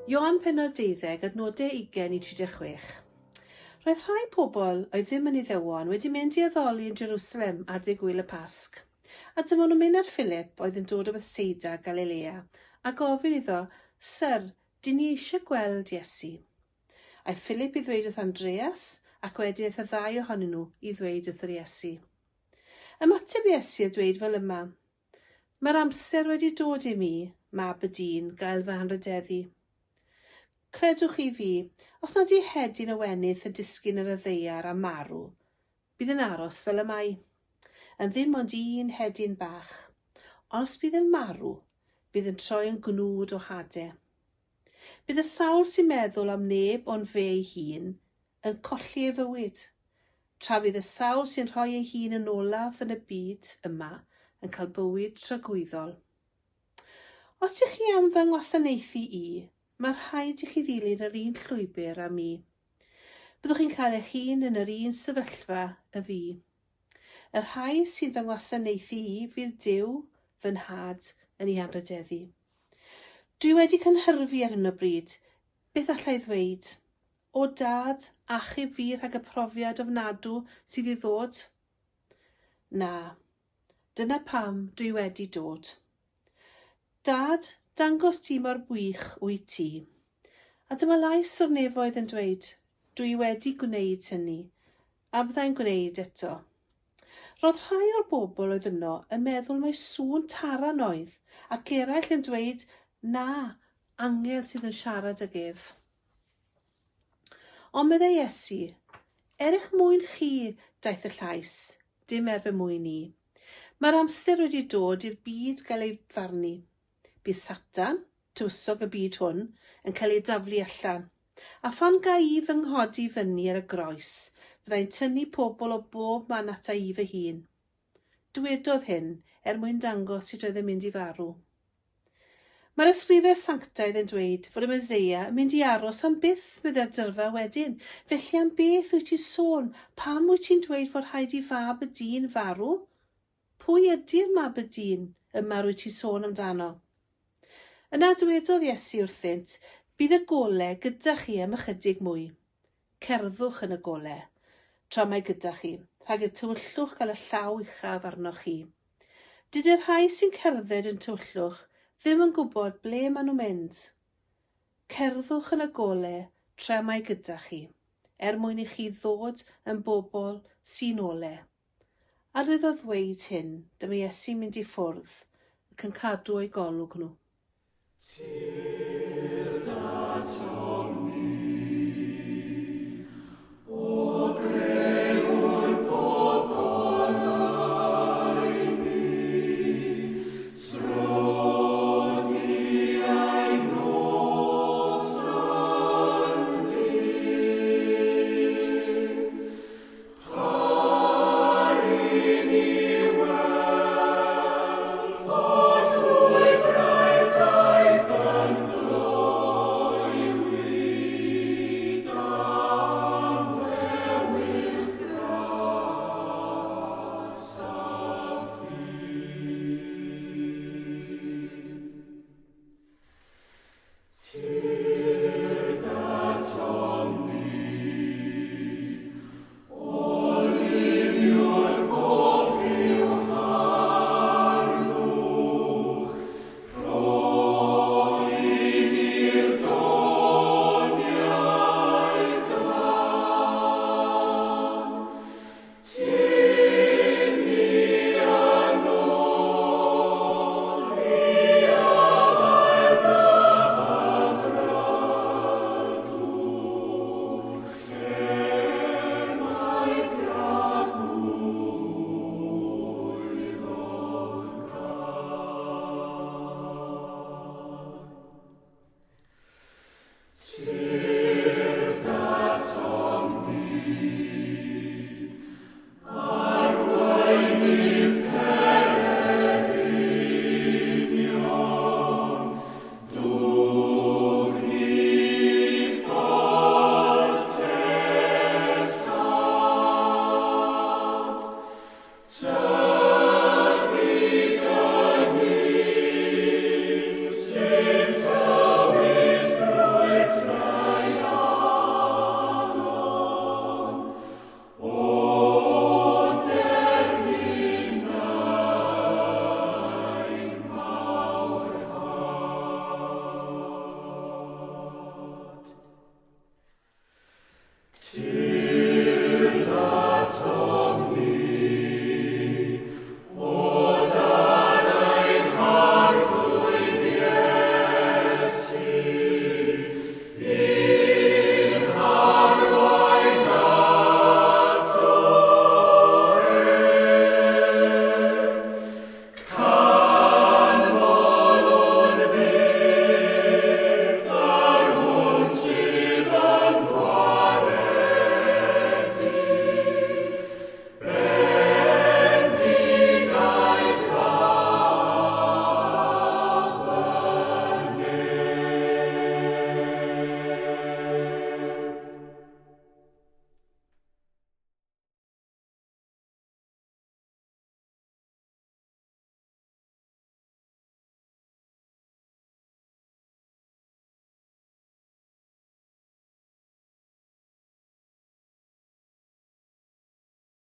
Ioan pennod 12, adnodau 20 i 36. Roedd rhai pobl oedd ddim yn Iddewon wedi mynd i addoli yn Jerusalem adeg gwyl y Pasg. A dyma nhw'n mynd at Philip oedd yn dod o Bethsaida, Galilea, a gofyn iddo, Syr, dyn ni eisiau gweld Iesu. Aeth Philip i ddweud wrth Andreas, ac wedyn aeth y ddau ohonyn nhw i ddweud wrth yr Iesu. Ymateb Iesu a dweud fel yma, Mae'r amser wedi dod i mi, mab y dyn, gael fy anrhydeddu. Credwch chi fi, os nad yw hedyn o wenith yn disgyn ar y ddaear a marw, bydd yn aros fel y mae. Yn ddim ond un hedyn bach. Ond os bydd yn marw, bydd yn troi yn gnwd o hade. Bydd y sawl sy'n meddwl am neb ond fe ei hun yn colli ei fywyd, tra fydd y sawl sy'n rhoi ei hun yn olaf yn y byd yma yn cael bywyd tragwyddol. Os ydych chi am fy ngwasanaethu i, mae rhaid i chi ddilyn yr un llwybr â mi. Byddwch chi'n cael eich hun yn yr un sefyllfa y fi. Y rhai sy'n fy ngwasanaethu i fydd Duw, fy nhad, yn ei anrhydeddu. Dwi wedi cynhyrfu ar hyn o bryd. Beth alla i ddweud? O Dad, achub fi rhag y profiad ofnadw sydd i ddod? Na. Dyna pam dwi wedi dod. Dad, dangos ti mor wych wyt ti. A dyma lais o'r nefoedd yn dweud, Dwi wedi gwneud hynny, a byddai'n gwneud eto. Roedd rhai o'r bobl oedd yno yn meddwl mai sŵn taran oedd, ac eraill yn dweud, Na, angel sydd yn siarad ag ef. Ond meddai Iesu, Er eich mwyn chi daeth y llais, dim er fy mwyn i. Mae'r amser wedi dod i'r byd gael ei farnu. Bydd Satan, tywysog y byd hwn, yn cael ei daflu allan. A phan ga i fy nghodi fyny ar y groes, byddai'n tynnu pobl o bob man ata i fy hun. Dywedodd hyn er mwyn dangos sut oedd yn mynd i farw. Mae'r ysgrifau sanctaidd yn dweud fod y Meseia yn mynd i aros am byth, meddai'r dyrfa wedyn. Felly am beth wyt ti'n sôn? Pam wyt ti'n dweud fod rhaid i fab y dyn farw? Pwy ydy'r mab y dyn yma rwyt ti'n sôn amdano? Yna dywedodd Iesu wrthynt, Bydd y gole gyda chi am ychydig mwy. Cerddwch yn y gole, tra mae gyda chi, rhag i'r tywyllwch gael y llaw uchaf arnoch chi. Dydy'r rhai sy'n cerdded yn tywyllwch ddim yn gwybod ble maen nhw'n mynd. Cerddwch yn y gole tra mae gyda chi, er mwyn i chi ddod yn bobl sy'n ole. Ar iddo ddweud hyn, dyma Iesu'n mynd i ffwrdd ac yn cadw o'u golwg nhw. Tyrd atom ni, O Grëwr pob goleuni, tro di a'i nos yn ddydd. Par i ni weld holl lwybrau'r daith yn gloywi dan lewyrch gras a ffydd. Tyrd atom ni, O Luniwr pob rhyw harddwch, rho i ni'r doniau glân. Tyn ni yn ôl i afael dy hyfrydwch, lle mae dragwyddol gân. Tyrd atom ni, arweinydd pererinion, dwg ni ffordd llesâd. Tydi dy hun sy'n tywys drwy'r Sydd